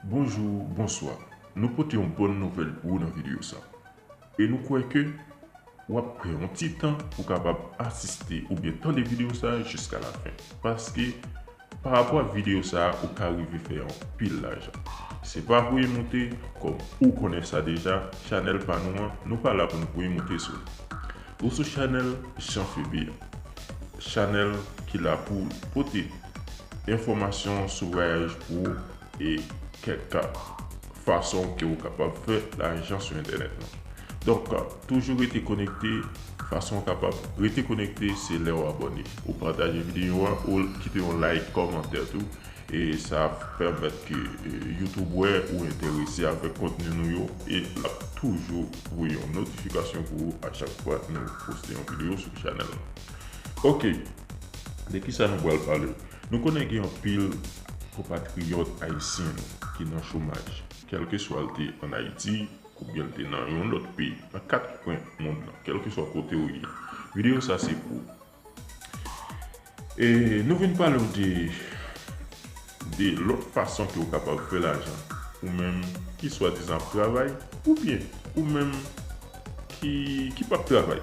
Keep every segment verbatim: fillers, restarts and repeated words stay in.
Bonjou, bonswa. Nou pote yon bòn nouvèl pou ou nan videyo sa. E nou kwè ke w ap pran yon ti tan pou kapab asiste oubyen tande videyo sa jiska lafen. Paske, pa rapò a videyo sa, ou ka rive fè anpil lajan. Se pa voye moute, kòm ou konnen sa deja, chanèl pa nou an, nou pa la pou n voye moute sou li. Ou sou chanèl Jean Febe an. Chanèl ki la pou pote enfòmasyon sou vwayaj pou ou e kèk fason ke ou kapab fè lajan sou entènèt lan. Donk, toujou rete konekte. Fason ou kapab rete konekte, se lè ou abòne, ou pataje videyo a, ou kite yon like, kòmantè tou. E sa ap pèmèt ke, e, YouTube wè ou enterese avèk kontni nou yo e l ap toujou voye yon notifikasyon pou ou a chak fwa nou poste yon videyo sou chanèl lan. Ok, de ki sa nou pral pale? Nou konnen gen anpil konpatriyòt ayisyen nou ki nan chomaj, kèlkeswa l te ann Ayiti oubyen l te nan yon lòt peyi, nan kat kwen mond lan, kèlkeswa kote ou ye. Videyo sa se pou ou. E nou vin pale w de, de lòt fason ke w kapab fè lajan, ou menm ki swadizan ap travay, oubyen ou menm ki, ki p ap travay.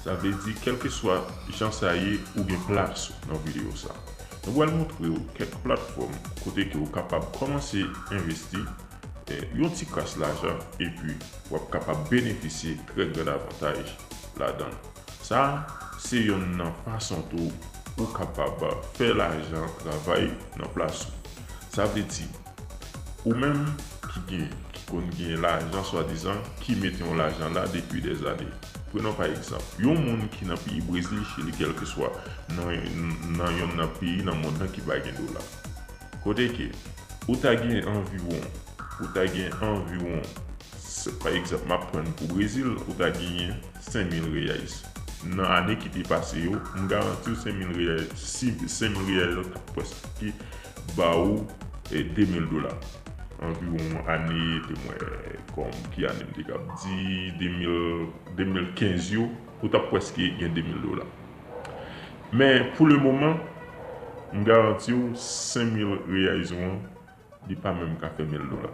Sa vle di, kèlkeswa jan sa ye, ou gen plas ou nan videyo sa. Nou pral montre w kèk platfòm kote ke w kapab kòmanse envesti, e, yon ti kras lajan, epi w ap kapab benefisye trè gran avantaj ladan l. Sa a se yonn nan fason tou ou kapab fè lajan travay nan plas ou. Sa vle di, ou menm ki gen, ki konn gen lajan swadizan, ki mete yon lajan la depi dèzane. Prenon pa egzanp, yon moun ki nan peyi Brezil, Chili, kèlkeswa nan, nan yonn nan peyi nan mond lan ki pa gen dola. Kote ke ou ta gen anviwon, ou ta gen anviwon, se, pa egzanp, m ap pran pou Brezil, ou ta genyen senk mil reais. Nan ane ki te pase yo, m garanti w senk mil reais, si senk mil reais yo t ap prèske ba ou, e, de mil dola. Anviwon ane, te mwen, kòm ki ane m te kab di, de mil, de mil kenz yo, ou t ap prèske gen de mil dola. Men, pou le moman, m garanti w, senk mil reais ou an, li pa menm ka fè mil dola.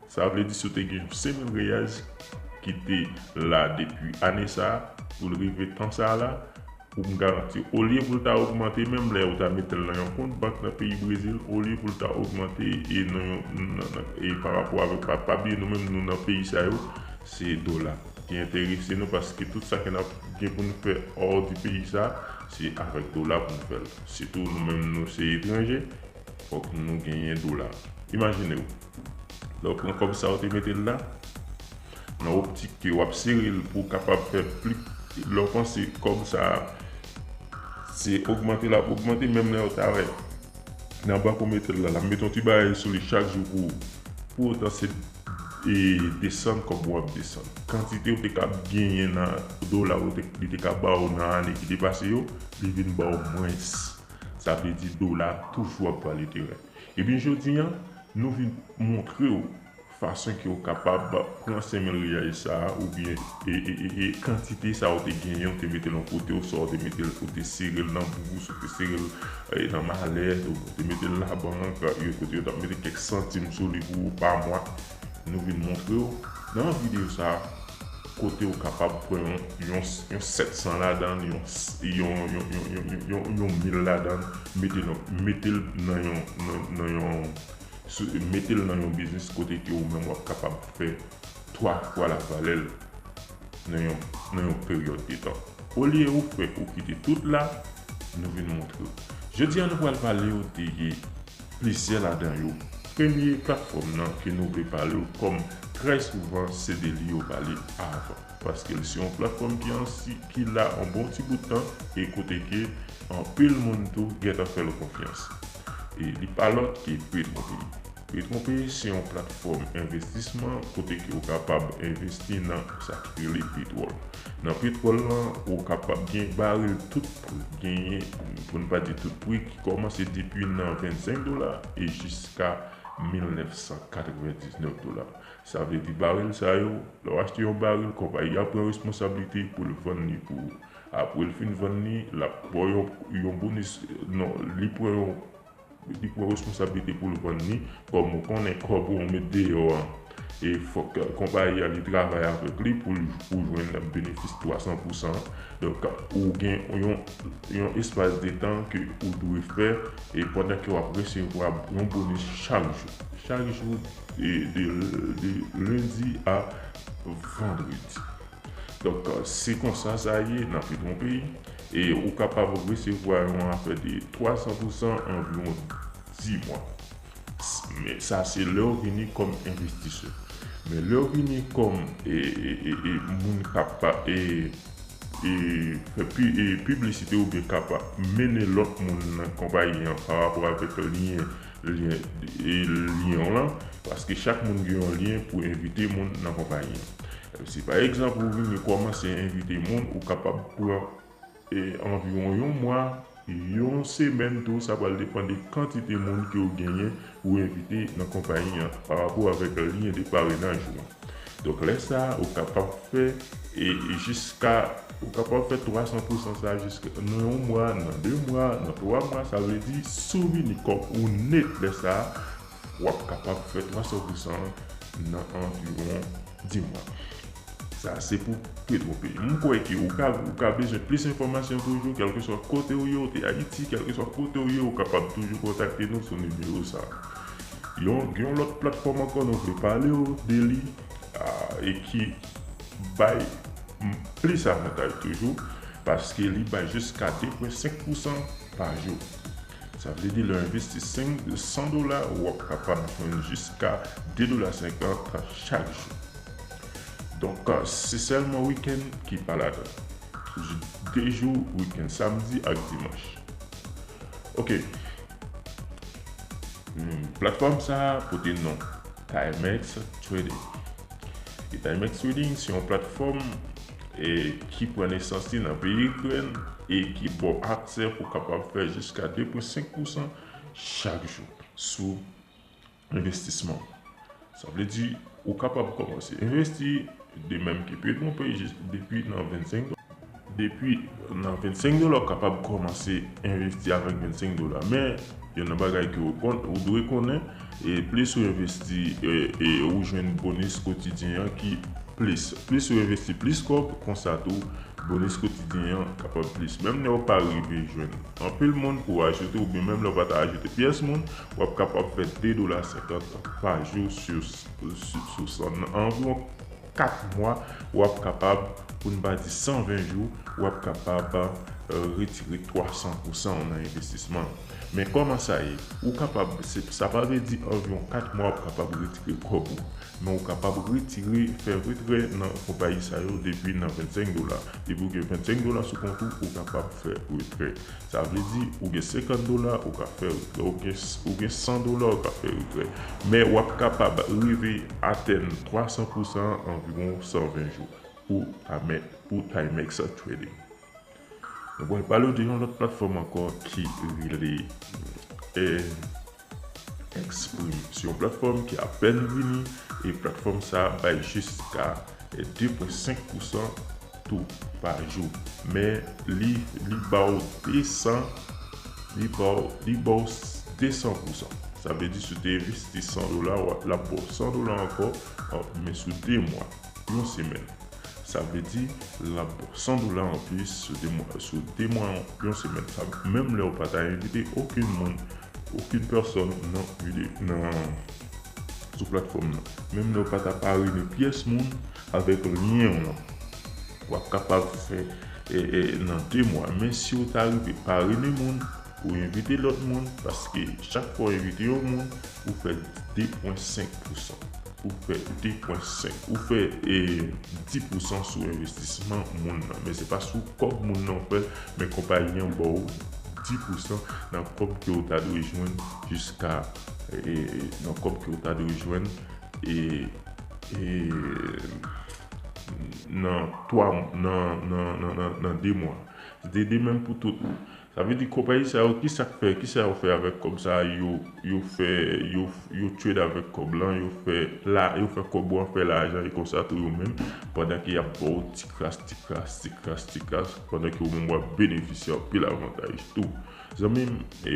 Sa vle di, si w te gen yon senk mil reais ki te la depi ane sa a, pou l rive tan sa a la, ou m garanti, olye pou l ta ogmante, menm lè ou ta mete l nan yon kont bank nan peyi Brezil, olye pou l ta ogmante e nan yon, nan, nan, e pa rapò avèk, pa, pa bliye nou menm, nou nan peyi sa yo, se dola ki enterese nou, paske tout sa ke n ap gen pou n fè hors du peyi sa, se avèk dola pou n fè l. Sitou nou menm, nou se etranje, fòk nou genyen dola. Imajine w, lè w pran kòb sa, ou te mete l la, nan optik ke w ap sere l pou w kapab fè pli, lè w panse kòb sa a, se ogmante l ap ogmante, menm lè w ta wè nan bank ou mete l la, l ap mete yon ti bagay sou li chak jou pou ou. Pou otan se, e, desann kòb ou ap desann. Kantite ou te kab genyen nan dola ou te, li te kab ba ou nan ane ki te pase yo, li vin ba ou mwens. Sa vle di dola toujou ap vale teren. Ebyen, jodi a, nou vin montre w fason ke w kapab pran senk mil reais sa a, oubyen, e, e, e, e kantite sa a ou te genyen, ou te mete l yon kote, oswa ou te mete l, ou te sere l nan bous, ou te sere l, e, nan malèt, ou te mete l labank, yon kote yo t ap mete kèk santim sou li pou ou pa mwa. Nou vin montre w nan videyo sa a, kote w kapab pran yon, yon, yon sèt san ladan l, yon, yon, yon, yon, yon, yon, yon, yon mil ladan l, mete nan, mete l nan yon, nan, nan yon, sou, mete l nan yon biznis kote ke ou menm w ap kapab fè twa fwa la valè l nan yon, nan yon peryòd de tan. Olye ou fè ou kite tout la, nou vin montre w. Jodi a, nou pral pale w de plizyè ladan yo. Premye platfòm nan ke nou vle pale w kòm trè souvan se de li yo pale avan, paske l se yon platfòm ki ansi, ki la yon bon ti bout tan e kote ke anpil moun tou gentan fè l konfyans. E li pa lòt ke Petronpay. Petronpay se yon platfòm envestisman kote ke w kapab envesti nan sa ki rele petwòl. Nan petwòl lan, ou kapab gen baril tout pri, genyen, pou n pa di tout pri, ki kòmanse depi nan vennsenk dola e jiska mil nèf san katrevendiznèf dola. Sa vle di baril sa yo, lè w achte yon baril, konpayi a pran responsablite pou l vann li pou ou. Apre l fin vann li, l ap ba w yon, yon bonis, non, li pran yon li pran responsablite pou l vann li, kòm ou konnen kòb ou met deyò an, e fòk konpayi a li travay avèk li pou l pou jwenn benefis twa san pousan. Donk, ou gen yon, yon espas de tan ke ou dwe fè e pandan ke w ap resevwa yon bonis chak jou. Chak jou, e de, de lendi a vandredi. Donk, se konsa sa ye nan Petwon Peyi. E ou kapab resevwa yon afè de twa san pousan, anviwon dis mwa. Men sa se lè w vini kòm envestisè. Men lè w vini kòm e, e, e, e moun k ap e, e, fè pi, e, piblisite oubyen k ap mennen lòt moun nan konpayi an pa rapò avèk lyen, lyen, e, lyen w lan, paske chak moun gen yon lyen pou envite moun nan konpayi an. Si pa egzanp ou vini kòmanse envite moun, ou kapab pran e, anviwon yon mwa, yon semèn tou, sa pral depann de kantite moun ke w genyen ou envite nan konpayi an pa rapò avèk lyen de parenaj ou an. Donk, lè sa a, ou kapab fè, e, e jiska, ou kapab fè twa san pousan sa a jiska nan yon mwa, nan de mwa, nan twa mwa, sa vle di, si w vini kòm ou nèt lè sa a, w ap kapab fè twa san pousan an nan anviwon dis mwa. Sa se pou Petwon Peyi. M kwè ke ou ka, ou ka bezwen plis enfòmasyon toujou, kèlkeswa kote ou ye, ou te Ayiti, kèlkeswa kote ou ye, ou kapab toujou kontakte nou sou nimewo sa a. Yon, gen yon lòt platfòm ankò nou vle pale w de li, a, e ki bay m, plis avantaj toujou, paske li bay jiska de pwen senk pousan pa jou. Sa vle di, lè w envesti senk, san dola, w ap kapab jwenn jiska de dola senkant chak jou. Donk, se sèlman wikenn ki pa ladan. Jou, de jou, wikenn, samdi ak dimanch. Ok. Hmm, platfòm sa a pote non Timex Trading. E Timex Trading se yon platfòm e ki pran nesans li nan peyi Ikrèn e ki ba w aksè pou w kapab fè jiska de pwen senk pousan chak jou sou envestisman. Sa vle di, ou kapab kòmanse envesti de menm ke Petwon Peyi jis depi nan vennsenk dola. Depi nan vennsenk dola, ou kapab kòmanse envesti avèk vennsenk dola. Men, youn nan bagay ke ou konn, ou dwe konnen, e plis ou envesti, e, e ou jwenn bonis kotidyen an ki plis. Plis ou envesti plis kòb, konsa tou, bonis kotidyen an kapab plis. Menm lè w pa rive jwenn anpil moun pou w ajoute, oubyen menm lè w pa ta ajoute pyès moun, w ap kapab fè de dola senkant pa jou sou, sou, sou san. Nan anviwon kat mwa, w ap kapab, pou n pa di san ven jou, w ap kapab, e, retire twa san pousan nan envestisman an. Men kòman sa ye? Ou kapab, se, sa pa vle di anviwon kat mwa w ap kapab retire kòb ou. Men ou kapab retire, fè retrè nan konpayi sa yo depi nan vennsenk dola. Depi w gen vennsenk dola sou kont ou, ou kapab fè retrè. Sa vle di, ou gen senkant dola, ou ka fè retrè. Ou gen, ou gen san dola, ou ka fè retrè. Men w ap kapab rive atenn twa san pousan anviwon san ven jou pou Time-, pou Timex Trading. Nou pral pale w de yon lòt platfòm ankò ki rele, e, Xprim. Se yon platfòm ki apèn vini e platfòm sa a bay jiska, e, de pwen senk pousan tou pa jou. Men li, li ba w de san, li ba w, li ba w de san pousan. Sa vle di si w te envesti san dola, w ap, l ap ba w san dola ankò, a, men sou de mwa, yon semèn. Sa vle di, l ap ba w san dola anplis sou de mwa, sou de mwa, yon semèn. Sa, menm lè w pa ta envite okenn moun, okenn pèsòn nan vide-, nan, sou platfòm nan. Menm lè w pa ta parene pyès moun avèk lyen w lan. W ap kapab fè, e, e, nan de mwa. Men si w ta rive parene moun, ou envite lòt moun, paske chak fwa w envite yon moun, ou fè de pwen senk pousan. Ou fè de pwen senk. Ou fè, e, dis pousan sou envestisman moun nan. Men se pa sou kòb moun nan w fè l, men konpayi an ba w dis pousan nan kòb ke w ta dwe jwenn jiska, e, nan kòb ke w ta dwe jwenn, e, e, nan twa, nan, nan, nan, nan, nan de mwa. Se te de menm pou tout. Sa vle di konpayi sa yo, ki sa k fè, ki sa yo fè avèk kòb sa a, yo, yo fè, yo, yo trade avèk kòb lan, yo fè la, yo fè kòb ou an fè lajan, e konsa tou yo menm, pandan ke y ap ba w ti kras, ti kras, ti kras, ti kras, pandan ke ou menm w ap benefisye anpil avantaj tou. Zanmi m, e,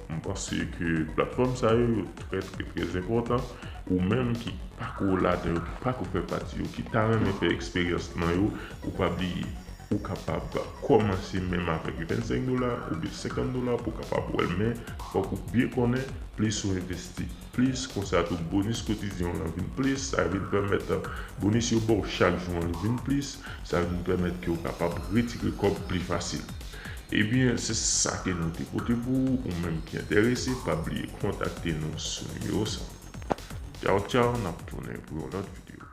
Mwen panse ke platfòm sa yo, yo trè, trè, trè enpòtan. Ou menm ki pako ladan yo, ki pako fè pati yo, ki ta renmen fè eksperyans nan yo, ou pa bliye, ou kapab kòmanse menm avèk vennsenk dola oubyen senkant dola pou w kapab wè l, men fòk ou byen konnen, plis ou envesti, plis konsa tou bonis kotizyen w lan vin plis, sa vin pèmèt bonis yo ba w chak jou an li vin plis, sa vin pèmèt ke w kapab retire kòb pli fasil. Ebyen, se sa ke nou te pote pou ou, ou menm ki enterese, pa bliye kontakte nou sou nimewo sa. Tchaw, tchaw, n ap tounen pou yon lòt videyo.